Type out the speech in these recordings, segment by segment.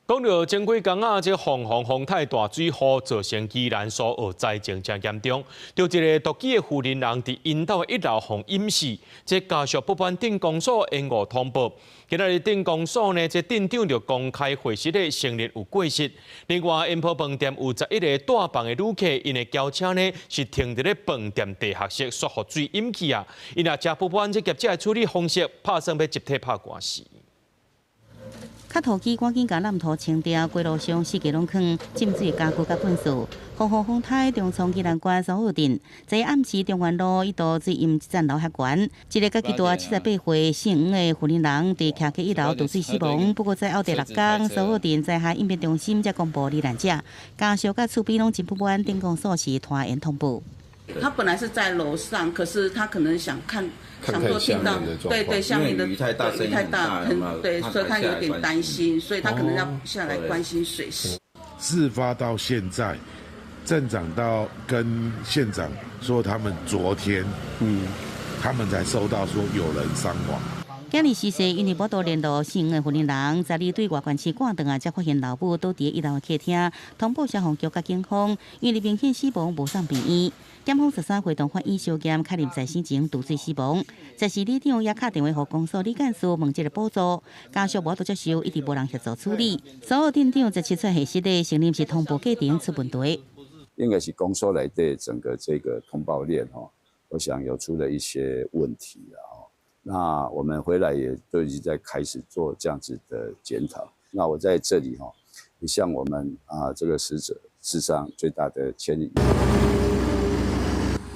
講到前幾工啊，這鳳凰風泰大水禍造成宜蘭蘇澳災情誠嚴重，著一个獨居的婦人人佇𪜶兜的一樓予淹死，這家屬不滿鎮公所延誤通報。今仔日鎮公所呢，這鎮長就公開核實的承認有過失。另外，煙波飯店有11個帶房的旅客，𪜶的轎車呢是停佇咧飯店地下室，煞予水淹去啊！𪜶也誠不滿這業者的處理方式，拍算欲集體拍官司。較土機趕緊共爛土清掉，街路上四界攏囥浸水的家具佮糞埽。鳳凰風颱重創宜蘭縣蘇澳鎮，昨暗時中原路一度水淹一層樓遐懸，一个家己大78歲姓黃的婦人人佇徛喺一樓墮水死亡。不過在後第六工，蘇澳鎮災害應變中心才公布罹難者，家屬佮厝邊攏真不滿，鎮公所是拖延通報。他本來是在樓上，可是他可能想看，想說聽到，對對，下面的雨太大，雨太大，很對，所以他有點擔心，所以他可能要下來關心水勢。事發到現在，鎮長到跟縣長說，他們昨天，他們才收到說有人傷亡。今日時事因為無法聯絡姓黃的婦人人，昨日對外縣市趕轉來，才發現老母倒佇一樓的客廳，通報消防局佮警方，因為明顯死亡無送病院。檢方13會同法醫相驗，確認在生前墮水死亡。在時里長也敲電話予公所李幹事問這个補助，家屬無法度接受，一直無人協助處理。蘇澳鎮長十七出核實的承認是通報過程出問題。應該是公所內底整個這個通報鏈吼，我想有出了一些問題了哦。那我們回來也都已經在開始做這樣子的檢討。那我在這裡哈，也向我們啊這個死者致上最大的歉意。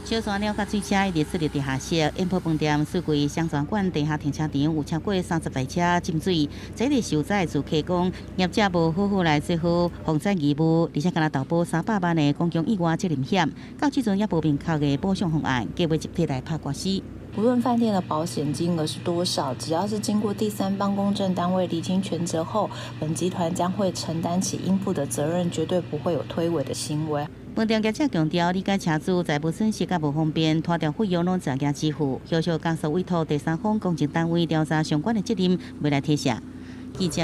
燒山鳥佮水車一直設佇地下室，煙波飯店四季雙泉館地下停車場有超過30台車浸水。這个受災住客講，業者無好好來做好防災義務，而且敢若投保300萬的公共意外責任險，到這陣猶無明確的補償方案，計劃集體來拍官司。不論飯店的保險金額是多少，只要是經過第三方公證單位釐清全責後，本集團將會承擔起應負的責任，絕對不會有推諉的行為。飯店業者強調，理解車主在無損失佮無方便，拖掉費用攏自行支付。後續家屬委託第三方公證單位調查相關的責任，欲來提示。記者。